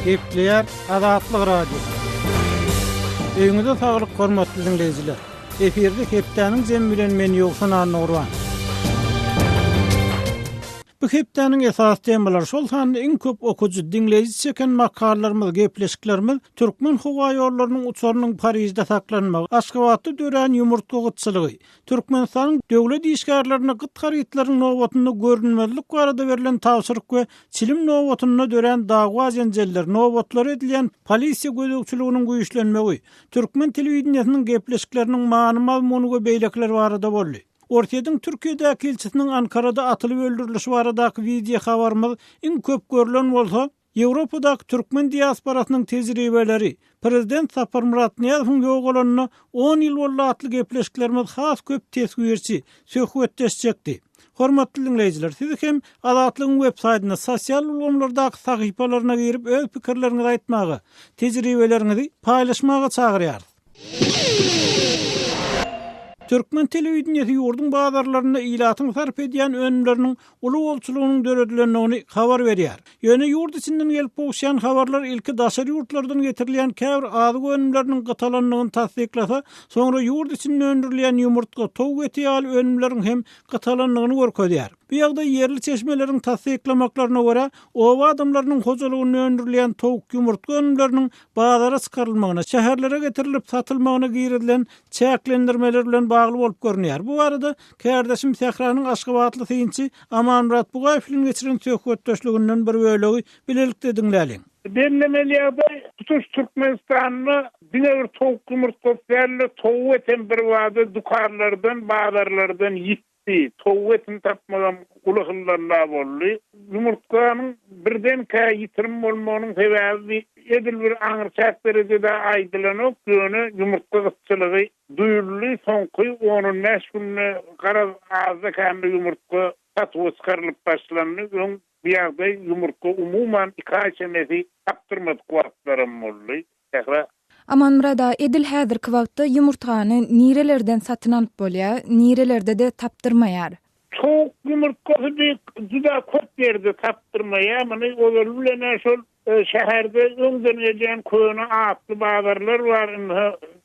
Gepleýär Azatlyk Radiosy. Öýüňize saglyk hormatly diňleýjiler. Efirde hepdäniň jemi bilen men Ýowşan Annagurban. Bu hepdäniň esasy temalary, şol sanda iň köp okyjy, diňleýji çeken makalalarymyz, gepleşiklerimiz Türkmenhowaýollarynyň uçarynyň Parižde saklanmagy, Aşgabatda dörän ýumurtga gytçylygy, Türkmenistanyň döwlet işgärlerine gyt harytlaryň nobatynda görünmezlik barada berlen tabşyryk we çilim nobatynda dörän dawa-jenjeller, nobatlara edilýän polisiýa gözegçiliginiň güýçlenmegi, türkmen telewideniýesiniň gepleşikleriniň many-mazmuny we beýlekiler barada boldy. Orsýetiň Türkiýedäki ilçisiniň Ankarada atylyp öldürilişi baradaky wideo habarymyz iň köp görlen bolsa, Ýewropadaky türkmen diasporasynyň tejribeleri, Prezident Saparmyrat Nyýazowyň ýogalanyna on ýyl boldy atly gepleşiklerimiz has köp teswirçi, söhbetdeş çekdi. Hormatly diňleýjiler, sizi hem Azatlygyň web saýtyna, sosial ulgamlardaky sahypalaryna girip öz pikirleriňizi aýtmaga, tejribeleriňizi paýlaşmaga çagyrýarys. Türkmen telewideniýesi ýurduň bazarlarynda ilatyň sarp edýän önümleriniň uly bolçulygynyň döredilendigini habar berýär. Ýöne ýurt içinden gelip gowuşýan habarlar ilki daşary ýurtlardan getirilýän käbir azyk önümleriniň gytalandygyny tassyklasa, soňra ýurt içinde öndürilýän ýumurtga, towuk eti ýaly önümleriň hem gytalandygyny görkezýär. Bu ýagdaý ýerli çeşmeleriň tassyklamaklaryna görä, oba adamlarynyň hojalygynda öndürilýän towuk, ýumurtga önümleriniň bazara çykarylmagyna, şäherlere getirilip satylmagyna girizilen çäklendirmeler bilen bagly bolup görünýär. Bu barada kärdeşim Sähranyň aşgabatly synçy Amanmyrat Bugaýew bilen geçiren söhbetdeşliginden bir bölegi bilelikde diňläliň. Bellemeli ýagdaý, tutuş Türkmenistanda diňe bir towuk ýumurtgasy däl-de, towuk etem birbada dükanlardan, bazarlardan ýitdi. Ýitdi. Towuk etini tapmagam uly hyllalla boldy. Ýumurtganyň birdenkä ýitirim bolmagynyň sebäbi edil bir aňryçäk derejede aýdylanok, ýöne ýumurtga gytçylygy duýuldy. Soňky on-on bäş günde garaz azda-kände ýumurtga satuwa çykarylyp başlandy. Öň bu ýagdaý ýumurtga umuman iki aý çemesi tapdyrmadyk wagtlaram boldy. Sähra. Amanmyrat aga, edil häzirki wagtda ýumurtgany nirelerden satyn alyp bolýar, nirelerde-de tapdyrmaýar? Towuk ýumurtgasy bi juda köp ýerde tapdyrmaýar. Muny ozaly bilen-ä şol şäherde öňden gelýän köne atly bazarlar bar. Indi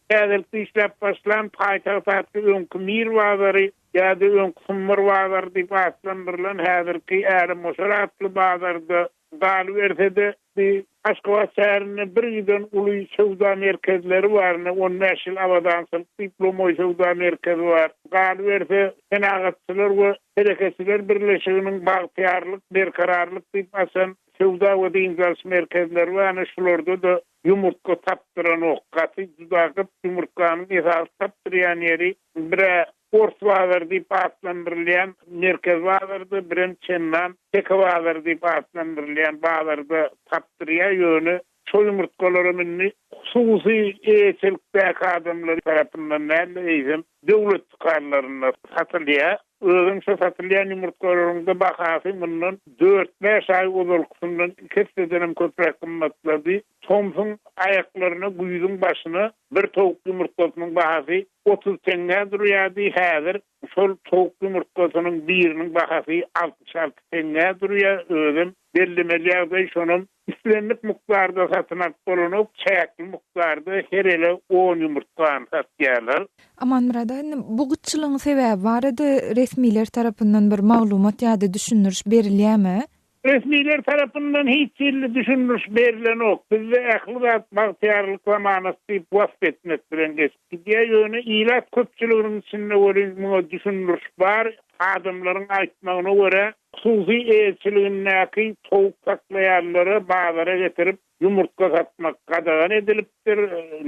täzelikde işläp başlan Paýtagt atly öňki Mir bazary ýa-da öňki Sumbar bazary diýip atlandyrylan häzirki Älemgoşar atly bazarda Galyberse-de, bu Aşgabat şäherinde bir giden uly söwda merkezleri bar. Ine, on bäş ýyl abadançylyk diýip lomaý söwda merkezi bar. Galyberse, Senagatçylar we telekeçiler birleşiginiň Bagtyýarlyk, Berkararlyk diýip açan söwda we dynç alyş merkezleri bar. Ine, şularda-da ýumurtga tapdyranok. Gaty juda gyt ýumurtganyň esasy tapdyrýan ýeri bir-ä Ors bazary diýip atlandyrylýan merkezi bazarda, birem Çendan teke bazary diýip atlandyrylýan bazarda tapdyrýar, ýöne şol ýumurtgalaram indi hususy eýeçilikdäki adamlar tarapyndan däl-de, eýsem döwlet dükanlarynda satylýar. Özem şo satylýan ýumurtgalaryň-da bahasy mundan dört-bäş aý ozalkysyndan iki essedenem köpräk gymmatlady. Tomsuň aýaklaryna, güýzüň başyna bir towuk ýumurtgasynyň bahasy 30 teňňä durýardy, häzir şol towuk ýumurtgasynyň biriniň bahasy 66 teňňä durýar, özem bellemeli ýagdaý şonam islendik mukdarda satyn alyp bolanok, çäkli mukdarda her ele on ýumurtgany satýarlar. Amanmyrat aga, indi bu gytçylygyň sebäbi barada resmiler tarapyndan bir maglumat ýa-da düşündiriş berilýärmi? Resmiler tarapyndan hiç hili düşündiriş berlenok. Bizde ähli zat bagtyýarlyk zamanasy diýip wasp etmek bilen geçip gidýär. Ýöne ilat köpçüliginiň içinde welin muňa düşündiriş bar. Adamlaryň aýtmagyna görä, hususy eýeçiligindäki towuk saklaýanlara bazara getirip ýumurtga satmak gadagan edilipdir.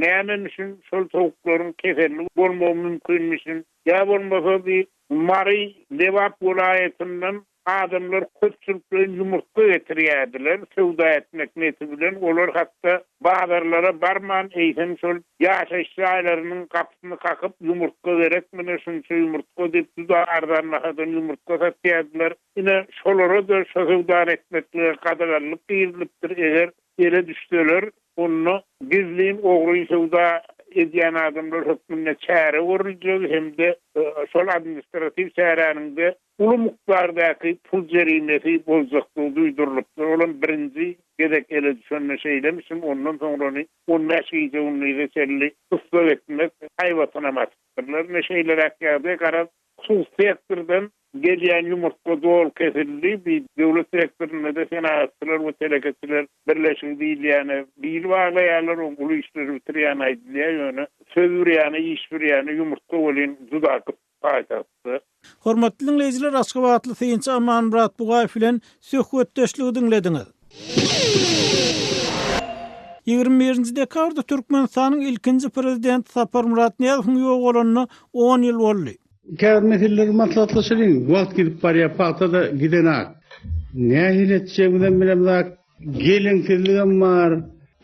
Nämemişin şol towuklaryň keselli bolmagy mümkinmişin. Ýa bolmasa bi Mary, Lebap welaýatyndan Adamlar köpçülikleýin ýumurtga getirýärdiler, söwda etmek neti bilen, olar hatda bazarlara barman, eýsem şol ýaşaýyş jaýlarynyň gapysyny kakyp, ýumurtga gerek mine, şunça ýumurtga diýip, juda arzan bahadan ýumurtga satýardylar. Ine, şolara-da şo söwdany etmeklige gadaganlyk girizilipdir, eger ele düşseler, onda gizlin ogry söwda. edýän adamlar hökmünde çäre görüljegi hem-de şol administratiw çäräniň-de uly mukdardaky pul jerimesi boljakdygy duýdurylypdyr. Olam birinji gezek ele düşende şeýlemişin, ondan soňrany on bäş gije-gündize çenli tussag etmek haýbatynam atypdyrlar. Ine şeýleräk ýagdaý. Garaz, hususy sektordan gelýän ýumurtga doly kesildi. Bi döwlet sektorynda-da Senagatçylar we telekeçiler birleşigi diýilýäne bil baglaýarlar, oň uly işleri bitirýäni aýdylýar, ýöne söz bir ýana, iş bir ýana, ýumurtga welin juda gyt paýtagtda. Hormatly diňleýjiler Aşgabatly synçy Amanmyrat Bugaýew bilen söhbetdeşligi diňlediňiz. 21-nji dekabrda Türkmenistanyň ilkinji Prezidenti Saparmyrat Nyýazowyň ýogalanyna on ýyl boldy. Käbir meseleleri maslahatlaşalyň. Wagt gidip barýar, pagta-da gidenak. Nähili etjegimizem bilemzok. Geleňsizligem bar,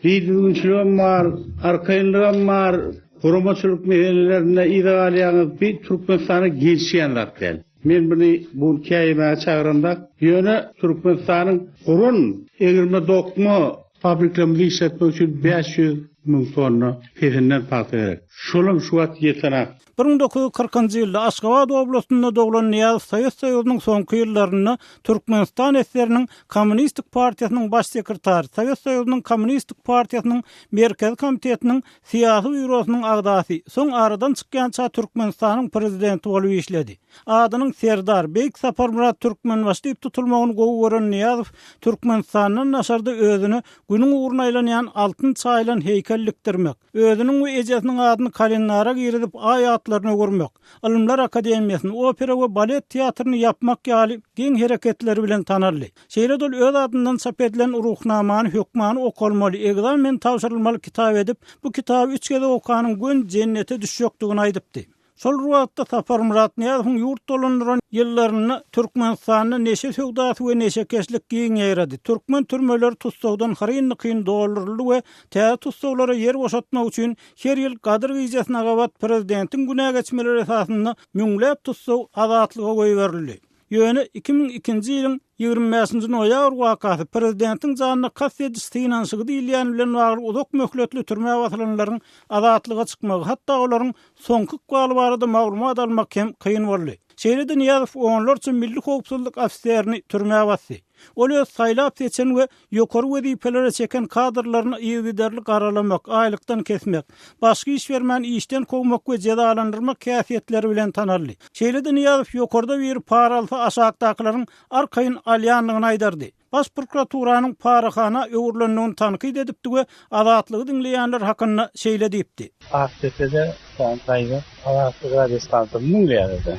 bidüzgünçiligem bar, arkaýynlygam bar. Guramaçylyk meselelerinde yza galýaňyz. Bi Türkmenistana gelişýän zat däl. Men muny bu gün käýemäge çagyramzok. Ýöne Türkmenistanyň guran egirme-dokma fabriklerimizi işletmek üçin 500 müň tonna pesinden pagta gerek. Şolam şu wagt ýetenak. 1940-njy ýylda Aşgabat oblastynda doglan Nyýazow Sowet Soýuzynyň soňky ýyllarynda Türkmenistan SSR-niň Kommunistik partiýasynyň baş sekretary, Sowet Soýuzynyň Kommunistik partiýasynyň Merkezi komitetiniň Syýasy býurosynyň agzasy, soň aradan çykýança Türkmenistanyň Prezidenti bolup işledi. Adynyň Serdar, Beýik Saparmyrat Türkmenbaşy diýip tutulmagyny gowy gören Nyýazow Türkmenistandan daşarda özüne Günüň ugruna aýlanýan altyn çaýylan heýkel dikdirmek, özüniň we ejesiniň adyny kalendara girizip aý atlaryna öwürmek, Ylymlar akademiýasyny, opera we balet teatryny ýapmak ýaly geň hereketleri bilen tanaldy. Şeýle-de ol öz adyndan çap edilen Ruhnamany hökmany okalmaly, ekzamen tabşyrylmaly kitap edip, bu kitaby üç gezek okanyň göni jennete düşjekdigini aýdypdy. Şol bir wagtda Saparmyrat Nyýazowyň ýurt dolandyran ýyllarynda Türkmenistanda neşe söwdasy we neşekeşlik giň ýaýrady. Türkmen türmeleri tussagdan hyryn-dykyn dolduryldy we täze tussaglara ýer boşatmak üçin her ýyl Gadyr gijesine gabat prezidentiň günä geçmeleri esasynda müňläp tussag azatlyga goýberildi. Ýöne 2002-nji ýylyň 25-nji noýabr wakasy prezidentiň janyna kast ediş synanyşygy diýilýän bilen bagly uzak möhletli türmä basylanlaryň azatlyga çykmagy, hatda olaryň soňky ykbaly barada maglumat almak hem kyn boldy. Şeýle-de Nyýazow onlarça milli howpsuzlyk ofiserini türmä basdy. Ol öz saýlap-seçen we ýokary wezipelere çeken kadrlaryny yzygiderli garalamak, aýlykdan kesmek, başga iş bermän işden kowmak we jezalandyrmak häsiýetleri bilen tanaldy. Şeýle-de Nyýazow ýokarda biri para alsa aşakdakylaryň arkaýyn alýandygyny aýdardy. Baş prokuraturanyň parahana öwrülendigini tankyt edipdi we Azatlygy diňleýänler hakynda şeýle diýipdi. Akdepede daýza Azatlyk radiostansiýasyny diňleýärdi.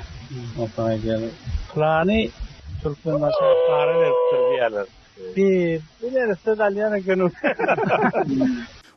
Onsoň aýdýarlar, Pylany Türkmenbaşa para beripdir diýýärler. Bi, bu neresse-de alýan eken.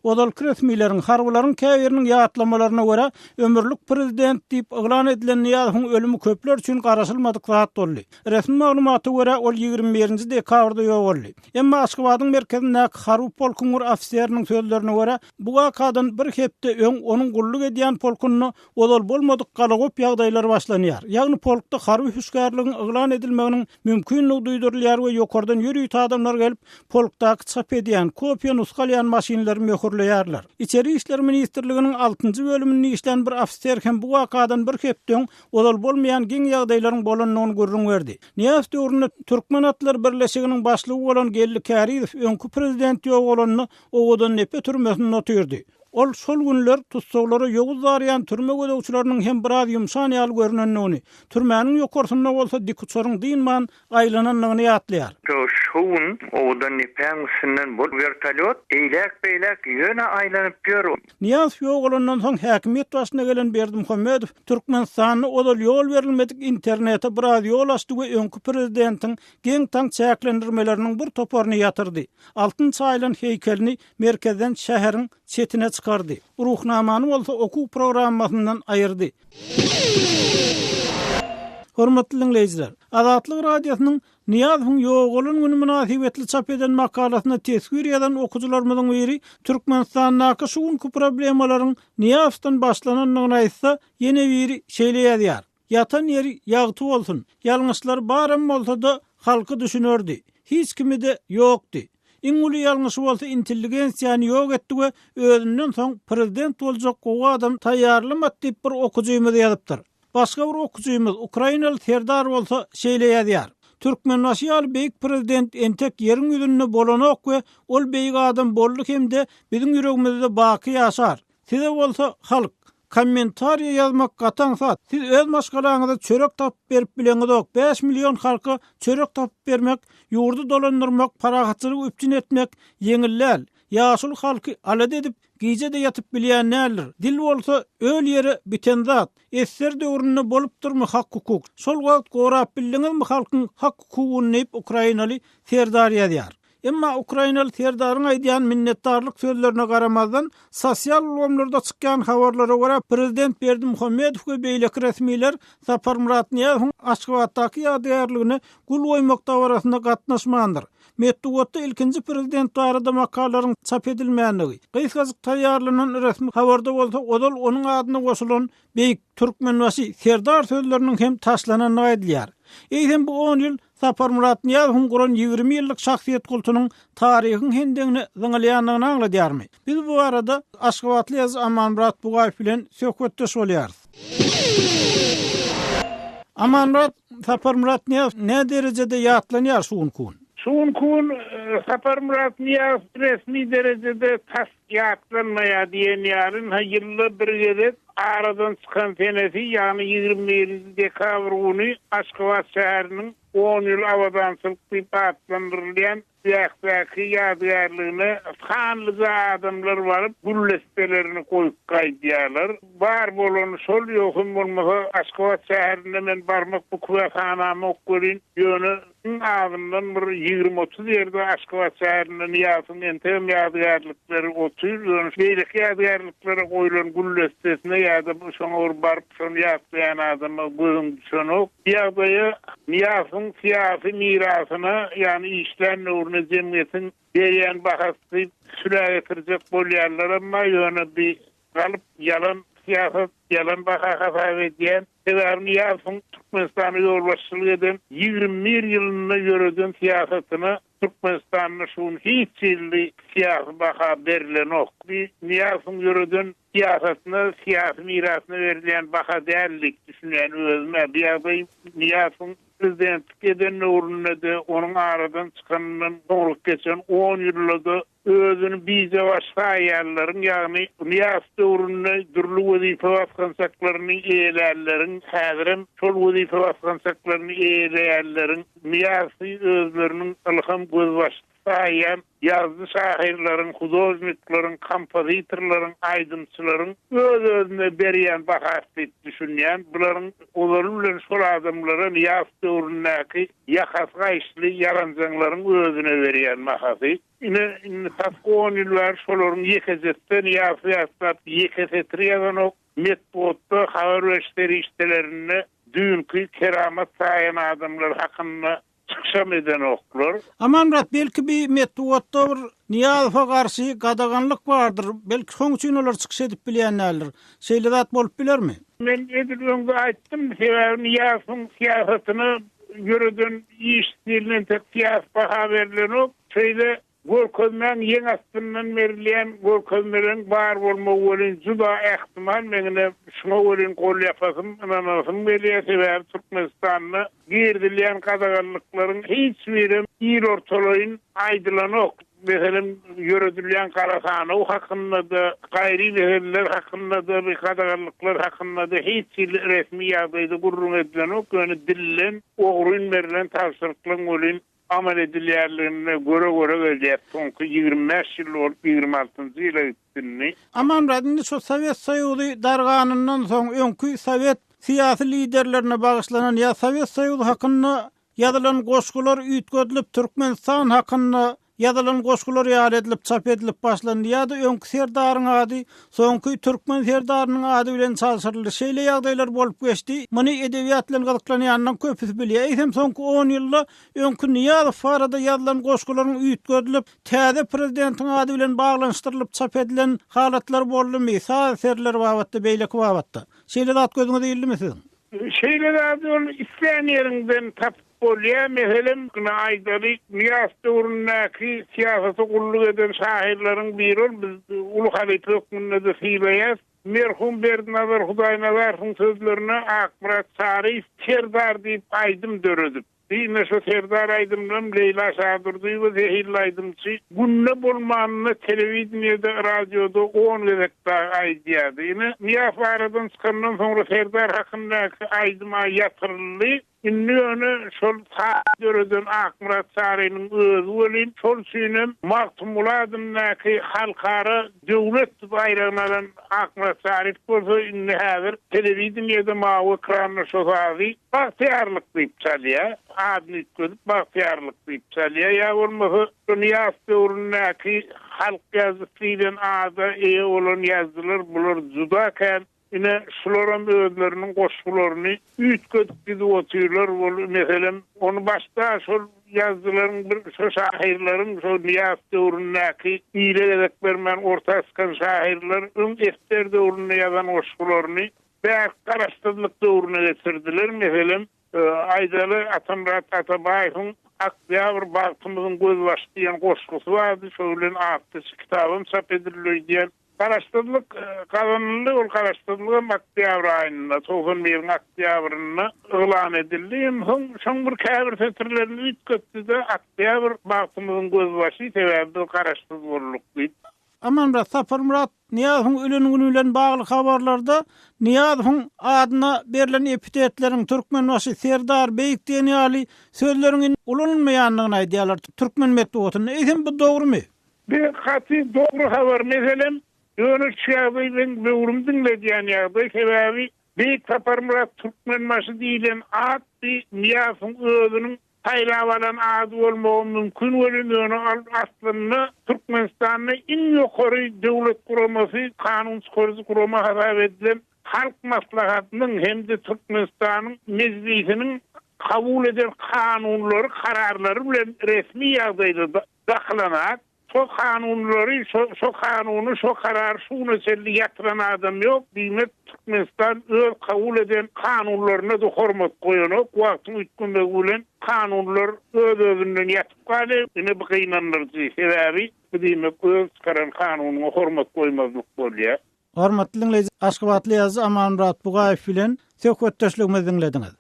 Ozalky resmileriň, harbylaryň käbiriniň ýatlamalaryna görä, ömürlik prezident diýip yglan edilen Nyýazowyň ölümi köpler üçin garaşylmadyk zat boldy. Resmi maglumata görä, ol 21-nji dekabrda ýogaldy. Emma Aşgabadyň merkezindäki harby polkuň bir ofiseriniň sözlerine görä, bu wakadan bir hepde öň onuň gulluk edýän polkunda ozal bolmadyk galagop ýagdaýlar başlanýar. Ýagny polkda harby hüşgärligiň yglan edilmeginiň mümkindigi duýdurylýar we ýokardan ýörite adamlar gelip, polkdaky çap edýän, kopiýa nusga alýan maşynlary möhürleýärler. Içeri işler ministrliginiň altynjy bölüminde işlän bir ofiser hem bu wakadan bir hepde öň ozal bolmaýan geň ýagdaýlaryň bolandygyny gürrüň berdi. Nyýazow döwründe Türkmen atlar birleşiginiň başlygy bolan Geldi Kärizow öňki prezident ýogalanda Owadandepe türmesinde otyrdy. Ol şol günler tussaglara ýowuz darýan türme gözegçileriniň hem biraz ýumşan ýaly görnendigini, türmäniň ýokarsynda bolsa dikuçaryň dynman aýlanandygyny ýatlaýar. Şo gün Owadandepäň üstünden bu wertolýot eýläk-beýläk ýöne aýlanyp ýör. Nyýazow ýogalandan soň häkimiýet başyna gelen Berdimuhamedow Türkmenistanda ozal ýol berilmedik internete biraz ýol açdy we öňki prezidentiň geň-taň çäklendirmeleriniň bir toparyny ýatyrdy. Altyn çaýylan heýkelini merkezden şäheriň çetine çykardy. Ruhnamany bolsa okuw programmasyndan aýyrdy. Hormatly diňleýjiler! Azatlyk Radiosynyň Nyýazowyň ýogalan güni mynasybetli çap eden makalasynda teswir ýazan okyjylarymyzyň biri Türkmenistandaky şu günki problemalaryň Nyýazowdan başlanandygyny aýtsa, ýene biri şeýle ýazýar, Ýatan ýeri ýagty bolsun, ýalňyşlary baram bolsa-da halky düşünerdi. Hiç kimi-de ýokdy. Iň uly ýalňyşy bolsa intelligensiýany ýok etdi we özünden soň prezident boljak gowy adam taýýarlamady diýip bir okujymyz ýazypdyr. Başga bir okyjymyz, ukrainaly Serdar bolsa şeýle ýazýar, Türkmenbaşy ýaly beýik prezident entek ýeriň ýüzünde bolanok we ol beýik adam boldy hem-de biziň ýüregimizde baky ýaşar. Size bolsa halk, kommentariýa ýazmak gaty aňsat. Siz öz maşgalaňyza çörek tapyp berip bileňizok, 5 million halka çörek tapyp bermek, ýurdy dolandyrmak, parahatçylygy üpjün etmek ýeňil däl. Ýaşuly halky alada edip, gije-de ýatyp bilýän däldir. Dil bolsa öl ýere biten zat. Esser döwründe bolupdyrmy hak-hukuk? Şol wagt gorap bildiňizmi halkyň hak-hukugyny diýip ukrainaly Serdar ýazýar. Emma ukrainaly Serdaryň aýdýan minnetdarlyk sözlerine garamazdan, sosial ulgamlarda çykýan habarlara görä, prezident Berdimuhamedow we beýleki resmiler Saparmyrat Nyýazowyň Aşgabatdaky ýadygärligine gül goýmak dabarasyna gatnaşmandyr. Metbugatda ilkinji prezident barada makalalaryň çap edilmändigi, gysgajyk taýýarlanan resmi habarda bolsa ozal onuň adyna goşulan Beýik Türkmenbaşy Serdar sözleriniň hem taşlanandygy aýdylýar. Eýsem bu on ýyl Saparmyrat Nyýazowyň guran 20 ýyllyk şahsyýet kultunyň taryhyň hendegine zyňylýandygyny aňladýarmy? Biz bu barada aşgabatly ýazyjy Amanmyrat Bugaýew bilen söhbetdeş bolýarys. Amanmyrat, Saparmyrat Nyýazow nä derejede ýatlanýar şu günki gün? Şu günki gün Saparmyrat Nyýazow resmi derejede tas ýatlanmaýar diýen ýaly, ynha ýylda bir gezek aradan çykan senesi, ýagny 21-nji dekabr güni Aşgabat şäheriniň On ýyl abadançylyk diýip atlandyrylýan Jähdäki ýadygärligine sanlyja adamlar baryp, gül desselerini goýup gaýdýarlar. Bar bolany şol, ýogsam bolmasa Aşgabat şäherinde men barmak bu kübe sanamok welin, ýöne iň azyndan bir 20-30 ýerde Aşgabat şäherinde Nyýazowyň entegem ýadygärlikleri otyr, ýöne beýleki ýadygärliklere goýlan gül dessesine ýa-da şoňa bir baryp şony ýatlaýan adama gözüň düşenok. Bu ýagdaýa Nyýazowyň syýasy mirasyna, ýagny işlän döwrüne jemgyýetiň berýän bahasy diýip sülä getirjek bolýanlaram bar, ýöne bi galyp ýalan syýasat, ýalan baha hasap edýän. Sebäbi Nyýazowyň Türkmenistana ýolbaşçylyk eden 21 ýylynda ýöreden syýasatyna Türkmenistanda şu gün hiç hili syýasy baha berilenok. Bi Nyýazowyň ýöreden syýasatyna, syýasy mirasyna berilýän baha däl diýip düşünýän özüm-ä. Bu ýagdaý Nyýazowyň prezidentlik eden döwründe-de, onuň aradan çykanyndan soňraky geçen on ýylda-da özüni bijebaş saýýanlaryň, ýagny Nyýazow döwründe dürli wezipe basgançaklaryny eýelänleriň, häzirem şol wezipe basgançaklaryny eýeleýänleriň Nyýazowy özleriniň ylham gözbaşysy saýýan ýazyjy-şahyrlaryň, hudožnikleriň, kompozitorlaryň, aýdymçylaryň öz-özüne berýän bahasy diýip düşünýän. Bularyň ozaly bilen şol adamlara Nyýazow döwründäki ýakasy gaýyşly ýaranjaňlaryň özüne berýän bahasy. Ine, indi tas on ýyl bäri şolaryň ýekejesi-de Nyýazowy ýatlap ýeke setir ýazanok. Metbugatda, habar beriş serişdelerinde düýnki keramat saýan adamlar hakynda çykyşam edenoklar. Amanmyrat, belki bi metbugatda bir Nyýazowa garşy gadaganlyk bardyr, belki şoň üçin olar çykyş edip bilýän däldir. Şeýle zat bolup bilermi? Men edil öňde aýtdym, sebäbi Nyýazowyň syýasatyna ýöreden iş stiline entek syýasy baha berlenok. Şeýle Görkezmäň ýeň astyndan berilýän görkezmeleriň bar bolmagy welin juda ähtimal, meň ine şuňa welin gol ýapasym, ynanasym gelýär, sebäbi Türkmenistanda girizilýän gadaganlyklaryň hiç birem il ortalaýyn aýdylanok. Meselem, ýöredilýän gara sanaw hakynda-da, gaýry meseleler hakynda-da, bir gadaganlyklar hakynda-da hiç hili resmi ýagdaýda gürrüň edilenok, ýöne dilden ogryn berlen tabşyryklaryň welin amal edilýänligini göre-göre gelýäs. Soňky 25 ýyl bolup, 26-njy ýyla gitdi indi. Amanmyrat, indi şu Sowet Soýuzy darganyndan soň öňki sowet syýasy liderlerine bagyşlanan ýa Sowet Soýuzy hakynda ýazylan goşgular üýtgedilip Türkmenistan hakynda ýazylan goşgular ýaly edilip çap edilip başlandy ýa-da öňki serdaryň ady soňky türkmen serdarynyň ady bilen çalşyryldy. Şeýle ýagdaýlar bolup geçdi. Muny edebiýat bilen gyzyklanýanlaryň köpüsi bilýär. Eýsem soňky on ýylda öňki Nyýazow barada ýazylan goşgularyň üýtgedilip, täze prezidentiň ady bilen baglanyşdyrylyp çap edilen halatlary boldumy, saz eserleri babatda, beýleki babatda? Şeýle zat gözüňize ildimi siziň? Şeýle zady ol islän ýeriňden tapyp. bolýar. Meselem, ine aýdaly, Nyýazow döwründäki syýasata gulluk eden şahyrlaryň biri ol, biz uly halypa hökmünde-de sylaýarys. Merhum Berdinazar Hudaýnazarowyň sözlerine Akmyrat Çaryýew Serdar diýip aýdym döredip. Ine şo Serdar aýdymynam Leýla Şadurdyýewa zehinli aýdymçy günde bolmanynda telewideniýede, radioda on gezek dagy aýdýardy. Ine Nyýazow aradan çykandan soňra Serdar hakyndaky aýdym-a ýatyryldy. Indi ýöne şol saz döreden Akmyrat Çarynyň özi welin şol üçinem Magtymguly adyndaky halkara döwlet baýragyny alan Akmyrat Çaryýew bolsa indi häzir telewideniýede mawy ekranda şo sazy Bagtyýarlyk diýip çalýar, adyny üýtgedip Bagtyýarlyk diýip çalýar, ýa bolmasa şu Nyýazow döwründäki halk ýazyjysy diýlen ada eýe bolan ýazyjylar bular juda kän, ine şularam özleriniň goşgularyny üýtgedip gidip otyrlar, ol meselem ony başda şol ýazyjylaryň bir şo şahyrlaryň şo Nyýazow döwründäki ile gezek bermän orta çykan şahyrlar öň ssr döwründe ýazan goşgularyny Bäh, Garaşsyzlyk döwrüne geçirdiler. Meselem, aýdaly, Atamyrat Atabaýewiň Oktýabr bagtymyzyň gözbaşy diýen goşgusy bardy, şo bilen atly kitabam çap edildi öýdýän. Garaşsyzlyk gazanyldy, ol garaşsyzlygam oktýabr aýynda, 91-iň oktýabrynda yglan edildi. Hem soň şoň bir käbir setirlerini üýtgetdi-de, Oktýabr bagtymyzyň gözbaşy, sebäbi biz garaşsyz bolduk diýip. Amanmyrat Saparmyrat Nyýazowyň ölen güni bilen bagly habarlarda Nyýazowyň adyna berlen epitetleriň, Türkmenbaşy, Serdar, Beýik diýen ýaly sözleriň indi ulanylmaýandygyny aýdýarlar türkmen metbugatynda. Eýsem bu dogrumy? Bu gaty dogry habar. Meselem, ýöne şu ýagdaý meň böwrümi diňledýän ýagdaý. Sebäbi Beýik Saparmyrat Türkmenbaşy diýlen at bi Nyýazowyň özüniň Saýlap alan ady bolmagam mümkin welin, ýöne ol aslynda Türkmenistanda iň ýokary döwlet guramasy, kanun çykaryjy gurama hasap edilen Halk Maslahatynyň hem-de Türkmenistanyň Mejlisiniň kabul eden kanunlary, kararlary bilen resmi ýagdaýda dakylan at. Şo kanunlary, şo şo kanuny, şo karary şu güne çenli ýatyran adam ýok. Diýmek, Türkmenistan öz kabul eden kanunlaryna-da hormat goýanok. Wagtyň üýtgemegi bilen kanunlar öz-özünden ýatyp galýar. Ine, bu gynandyryjy. Sebäbi, bu diýmek, öz çykaran kanunyňa hormat goýmazlyk bolýar. Hormatly diňleýji, aşgabatly ýazyjy Amanmyrat Bugaýew bilen söhbetdeşligimizi diňlediňiz.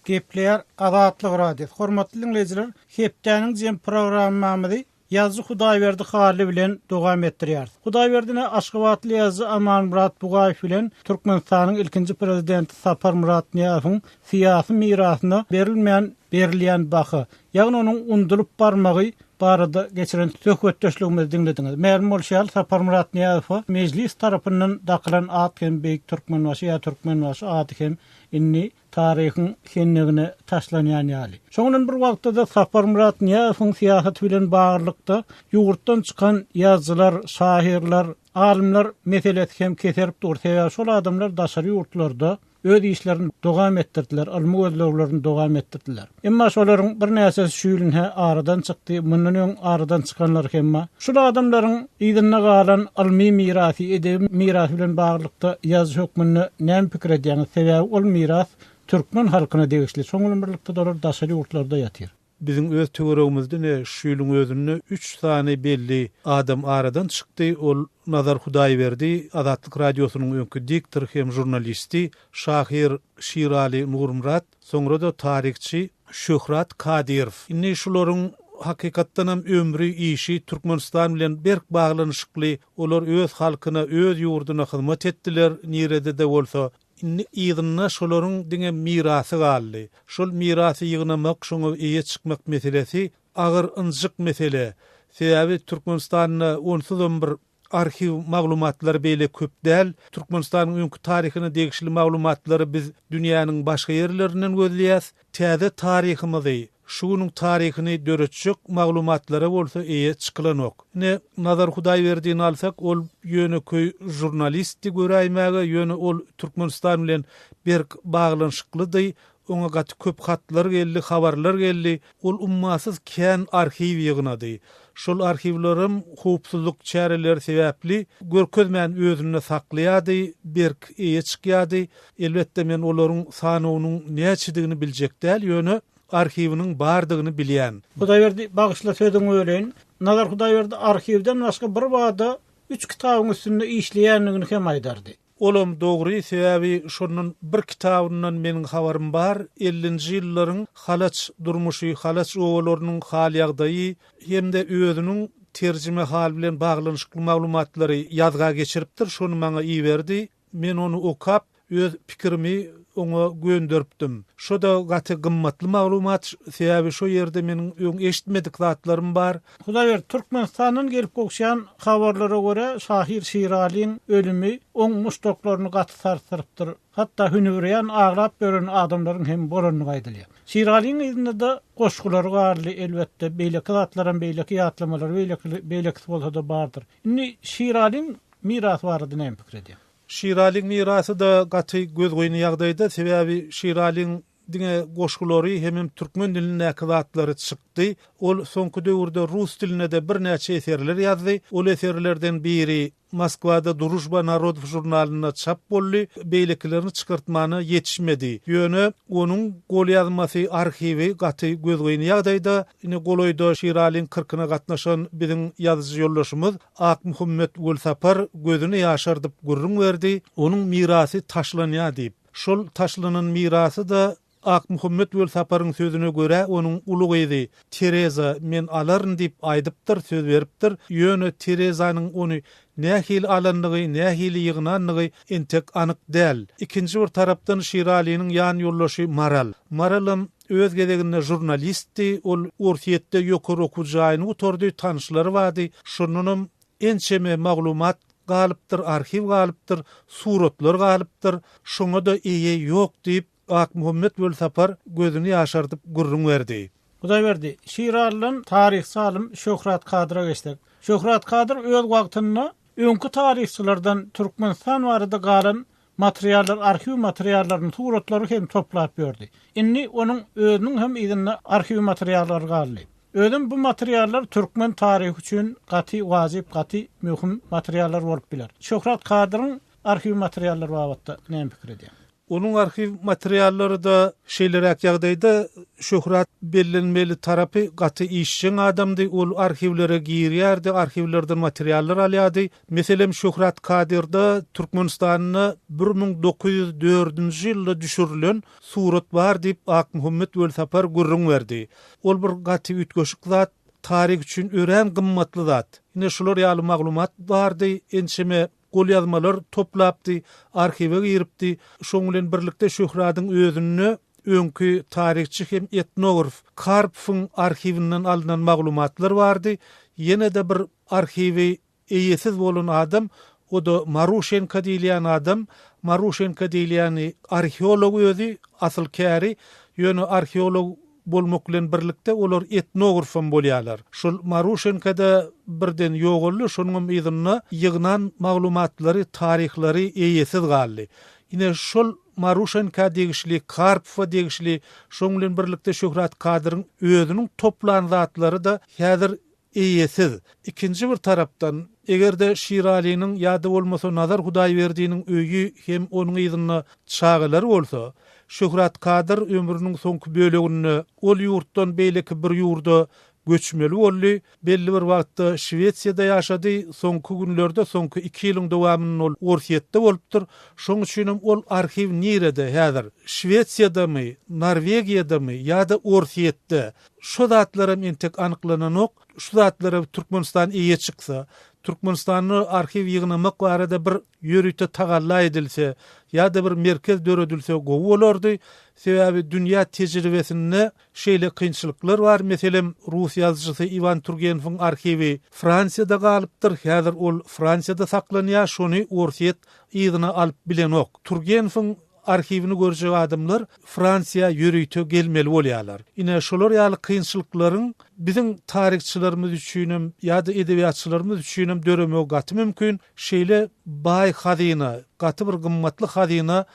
Gepleýär Azatlyk Radiosy. Hormatly diňleýjiler, hepdäniň jem programmamyzy ýazyjy Hudaýberdi Hally bilen dowam etdirýäris. Hudaýberdine aşgabatly ýazyjy Amanmyrat Bugaýew bilen Türkmenistanyň ilkinji Prezidenti Saparmyrat Nyýazowyň syýasy mirasyna berilmän berilýän baha, ýagny onuň undulyp barmagy barada geçiren söhbetdeşligimizi diňlediňiz. Mälim bolşy ýaly, Saparmyrat Nyýazowa Mejlis tarapyndan dakylan at hem Beýik Türkmenbaşy ýa Türkmenbaşy ady hem indi taryhyň hennegine taşlanýan ýaly. Şoň bilen bir wagtda-da Saparmyrat Nyýazowyň syýasaty bilen baglylykda ýurtdan çykan ýazyjylar, şahyrlar, alymlar meselesi hem keserip dur. Sebäbi şol adamlar daşary ýurtlarda Öz işlerini dowam etdirdiler, ylmy gözleglerini dowam etdirdiler. Emma şolaryň birnäçesi şu ýyl ine aradan çykdy, mundan öň aradan çykanlar hem bar. Şul adamlaryň yzynda galan ylmy mirasy, edebi mirasy bilen baglylykda ýazyjy hökmünde näme pikir edýäňiz? Sebäbi ol miras türkmen halkyna degişli, şoň bilen birlikde-de olar daşary ýurtlarda ýatyr. Biziň öz töweregimizde ine şu ýylyň özünde üç sany belli adam aradan çykdy. Ol Nazar Hudaýberdi, Azatlyk Radiosynyň öňki diktory hem žurnalisti, şahyr Şiraly Nurmyrat, soňra-da taryhçy Şöhrat Kadyrow. Indi şularyň hakykatdanam ömri, işi Türkmenistan bilen berk baglanyşykly. Olar öz halkyna, öz ýurduna hyzmat etdiler, nirede-de bolsa. Indi yzynda şolaryň diňe mirasy galdy. Şol mirasy ýygnamak, şoňa eýe çykmak meselesi agyr, ynjyk mesele. Sebäbi Türkmenistanda onsuzam bir arhiw maglumatlary beýle köp däl. Türkmenistanyň öňki taryhyna degişli maglumatlary biz dünýäniň başga ýerlerinden gözleýäs. Täze taryhymyzy, şu günüň taryhyny döretjek maglumatlara bolsa eýe çykylanok. Ine, Nazar Hudaýberdini alsak, ol ýönekeý žurnalistdi göräýmäge, ýöne ol Türkmenistan bilen berk baglanyşyklydy. Oňa gaty köp hatlar geldi, habarlar geldi. Ol ummasyz kän arhiw ýygnady. Şol arhiwlerem howpsuzlyk çäreleri sebäpli görkezmän özünde saklaýardy, berk eýe çykýardy. Elbetde men olaryň sanawynyň näçedigini biljek däl, ýöne arhiwiniň bardygyny bilýän. Hudaýberdi, bagyşla sözüňi böleýin. Nazar Hudaýberdi arhiwden başga birbada üç kitabyň üstünde işleýändigini hem aýdardy. Olam dogry, sebäbi şondan bir kitabyndan meniň habarym bar, ellinji ýyllaryň halaç durmuşy, halaç obalarynyň hal-ýagdaýy hem-de özüniň terjimehaly bilen baglanyşykly maglumatlary ýazga geçiripdir, şony maňa iberdi. Men ony okap, öz pikirimi oňa gönderipdim. Şo-da gaty gymmatly maglumat, sebäbi şo ýerde meniň öň eşitmedik zatlarym bar. Hudaýberdi, Türkmenistandan gelip gowşan habarlara görä, şahyr Şiralyň ölümi oň muşdaklaryny gaty sarsdyrypdyr. Hatda hünübirýan aglap ýören adamlaryň hem bolandygy aýdylýar. Şiralyň yzynda-da goşgulary galdy, elbetde, beýleki zatlaram, beýleki ýatlamalary, beýleki, beýlekisi bolsa-da bardyr. Indi Şiralyň mirasy barada näme pikir edýäň? Şiralyň mirasy-da gaty gözgyny ýagdaýda, sebäbi Şiralyň Diňe goşgulary hemem türkmen dilindäki zatlary çykdy. Ol soňky döwürde rus dilinde-de birnäçe eserler ýazdy. Ol eserlerden biri Moskwada Družba narodow žurnalynda çap boldy, beýlekilerini çykartmana ýetişmedi. Ýöne onuň golýazmasy, arhiwi gaty gözgyny ýagdaýda. Ine, golaýda Şiralyň kyrkyna gatnaşan biziň ýazyjy ýoldaşymyz Akmuhammet Welsapar gözüni ýaşardyp gürrüň berdi, onuň mirasy taşlanýar diýip. Şol taşlanan mirasy-da Akmuhammet Welsaparyň sözüne görä onuň uly gyzy Tereza men alaryn diýip aýdypdyr, söz beripdir. Ýöne Terezanyň ony nähili alandygy, nähili ýygnandygy entek anyk däl. Ikinji bir tarapdan Şiralynyň ýan ýoldaşy Maral. Maralam öz gezeginde žurnalistdi. Ol Orsýetde ýokary okuw jaýyny gutardy, tanyşlary bardy. Şondanam Ençeme maglumat galypdyr, arhiw galypdyr, suratlar galypdyr, şoňa-da eýe ýok diýip, Akmuhammet Welsapar gözüni ýaşardyp gürrüň berdi. Hudaýberdi, Şiralydan taryhçy alym Şöhrat Kadyra geçsek. Şöhrat Kadyr öz wagtynda öňki taryhçylardan Türkmenistan barada galan materiallar, arhiw materiallaryny, suratlary hem toplap ýördi. Indi onuň özüniň hem yzynda arhiw materiallary galdy. Özem bu materiallar türkmen taryhy üçin gaty wajyp, gaty möhüm materiallar bolup biler. Şöhrat Kadyryň arhiw materiallary babatda näme pikir edýäň? Onuň arhiw materiallary-da şeýleräk ýagdaýda, Şöhrat bellenmeli tarapy gaty işjeň adamdy, ol arhiwlere girýärdi, arhiwlerden materiallar alýardy. Meselem, Şöhrat Kadyrda Türkmenistanda 1904-nji ýylda düşürilen surat bar diýip, Akmuhammet Welsapar gürrüň berdi. Ol bir gaty üýtgeşik zat, taryh üçin örän gymmatly zat. Ine, şular ýaly maglumat bardy, ençeme golýazmalar toplapdy, arhiwe giripdi. Şoň bilen birlikde Şöhradyň özünde öňki taryhçy hem etnograf Karpowyň arhiwinden alnan maglumatlar bardy. Ýene-de bir arhiwi eýesiz bolan adam, o-da Maruşenko diýilýän adam. Maruşenko diýilýäni arheolog özi, asyl käri, ýöne arheolog bolmak bilen birlikde olar etnografam bolýarlar. Şol Maruşenko-da birden ýogaldy, şonuňam yzynda ýygnan maglumatlary, taryhlary eýesiz galdy. Ine, şol Maruşenka degişli, Karpowa degişli, şoň bilen birlikde Şöhrat Kadyryň özüniň toplan zatlary-da häzir eýesiz. Ikinji bir tarapdan, eger-de Şiralynyň ýa-da bolmasa Nazar Hudaýberdiniň öýi hem onuň yzynda çagalary bolsa, Şöhrat Kadyr ömrüniň soňky böleginde ol ýurtdan beýleki bir ýurda göçmeli boldy. Belli bir wagtda Şwesiýada ýaşady, soňky günlerde, soňky iki ýylyň dowamynda ol Orsýetde bolupdyr. Şoň üçinem ol arhiw nirede häzir? Şwesiýadamy, Norwegiýadamy ýa-da Orsýetde? Şo zatlaram entek anyklananok. Şu zatlara Türkmenistan eýe çyksa, Türkmenistanda arhiw ýygnamak barada bir ýörite tagalla edilse ýa-da bir merkez döredilse gowy bolardy. Sebäbi dünýä tejribesinde şeýle kynçylyklar bar. Meselem, rus ýazyjysy Iwan Turgenewiň arhiwi Fransiýada galypdyr. Häzir ol Fransiýada saklanýar, şony Orsýet yzyna alyp bilenok. Turgenewiň Arhiwini görjek adamlar Fransiýa ýörite gelmeli bolýarlar. Ine, şolar ýaly kynçylyklaryň biziň taryhçylarymyz üçinem ýa-da edebiýatçylarymyz üçinem döremegi gaty mümkin. Şeýle baý hazyna, gaty bir gymmatly hazyna.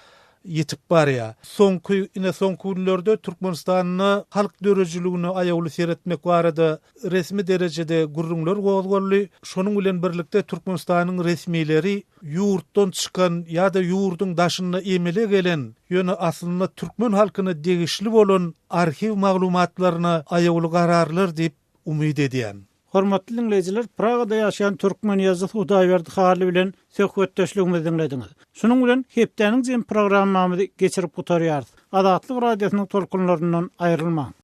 ýitip barýar. Soňky, ine soňky günlerde Türkmenistanda halk döredijiligine aýawly seretmek barada resmi derejede gürrüňler gozgaldy. Şonuň bilen birlikde Türkmenistanyň resmileri ýurtdan çykan ýa-da ýurduň daşynda emele gelen, ýöne aslynda türkmen halkyna degişli bolan arhiw maglumatlaryna aýawly gararlar diýip umyt edýän. Hormatly diňleýjiler, Pragada ýaşaýan türkmen ýazyjysy Hudaýberdi Hally bilen söhbetdeşligimizi diňlediňiz. Şunuň bilen hepdäniň jemi programmamyzy geçirip gutarýarys. Azatlyk Radiosynyň tolkunlaryndan aýrylmaň!